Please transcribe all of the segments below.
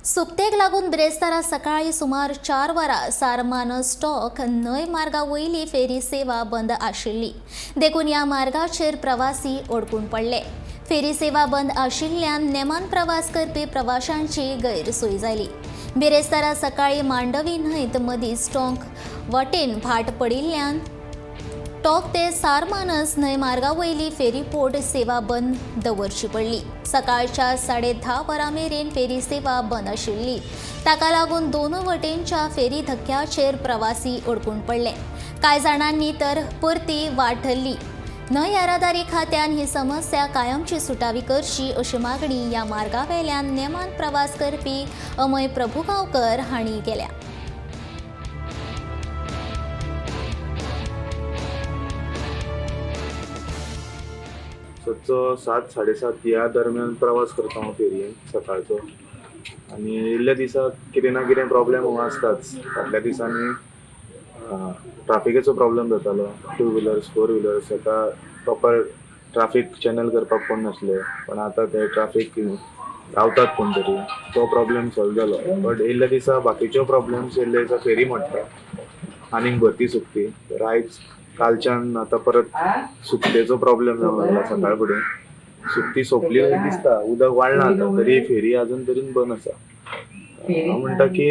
सुकतेक लागून बिरेस्तारा सकाळी सुमार 4 वरां सारमानस टोंक न्हंय मार्गा वयली फेरी सेवा बंद आशिल्ली. देखून ह्या मार्गाचेर प्रवासी अडकून पडले. फेरी सेवा बंद आशिल्ल्यान नेमान प्रवास करपी प्रवाशांची गैरसोय जाली. बिरेस्तारा सकाळी मांडवी न्हंयत मदींच टोंक वटेन भाट पडिल्ल्यान टोंक ते सारमानस न्हंय मार्गा वयली फेरीबोट सेवा बंद दवरची पडली. सकाळच्या 10:30 वरां मेरेन फेरी सेवा बंद आशिल्ली. ताका लागून दोनूय वटेनच्या फेरी धक्क्याचेर प्रवासी अडकून पडले. कांय जाणांनी तर परती वाट धरली. न्हंय येरादारी खात्यान ही समस्या कायमची सुटावी करची अशी मागणी ह्या मार्गावेल्यान नेमान प्रवास करपी अमय प्रभुगांवकर हांणी केल्या. सदचो 7 7:30 ह्या दरम्यान प्रवास करता हांव फेरयेन सकाळचो आनी येयल्ल्या दिसा कितें ना कितें प्रॉब्लेम हो आसताच. फाटल्या दिसांनी ट्राफिकेचो प्रॉब्लेम जातालो. 2 व्हिलर्स 4 व्हिलर्स हेका प्रॉपर ट्राफीक चॅनल करपाक कोण नासले, पण आतां ते ट्राफीक रावतात कोण तरी, तो प्रॉब्लेम सॉल्व जालो. बट येयल्ल्या दिसा बाकीच्यो प्रॉब्लेम्स येयल्ल्या दिसा फेरी मोडटा आनीक भरती सुकती. तर आयज कालच्यान आतां परत सुकतेचो प्रॉब्लेम जावंक लागला. सकाळ फुडें सुकती सोंपली अशें दिसता, उदक वाडलां आतां, तरी फेरी अजून तरेन बंद आसा. हांव म्हणटा की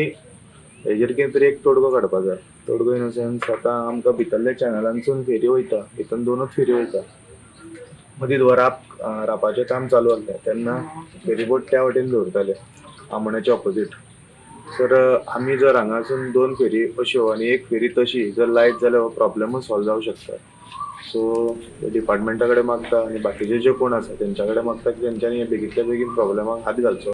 हेजेर कितें तरी एक तोडगो काडपा जाय. तोडगो इन सेन्स आतां आमकां भितरल्या चॅनलांसून फेरी वयता, भितर दोनूच फेरी वयता. मदींच हो रापाचें काम चालू आसलें तेन्ना फेरीबोट त्या वटेन दवरताले, आमोण्याच्या ऑपोजीट. सर आमी जर हांगासून 2 फेरी अश्यो आनी एक फेरी तशी जर लायत जाल्यार हो प्रॉब्लेमूच सॉल्व जावंक शकता. सो डिपार्टमेंटा कडेन मागता आनी बाकीचे जे कोण आसा तेंच्या कडेन मागता की तेंच्यांनी हे बेगींतल्या बेगीन प्रॉब्लेमाक हात घालचो.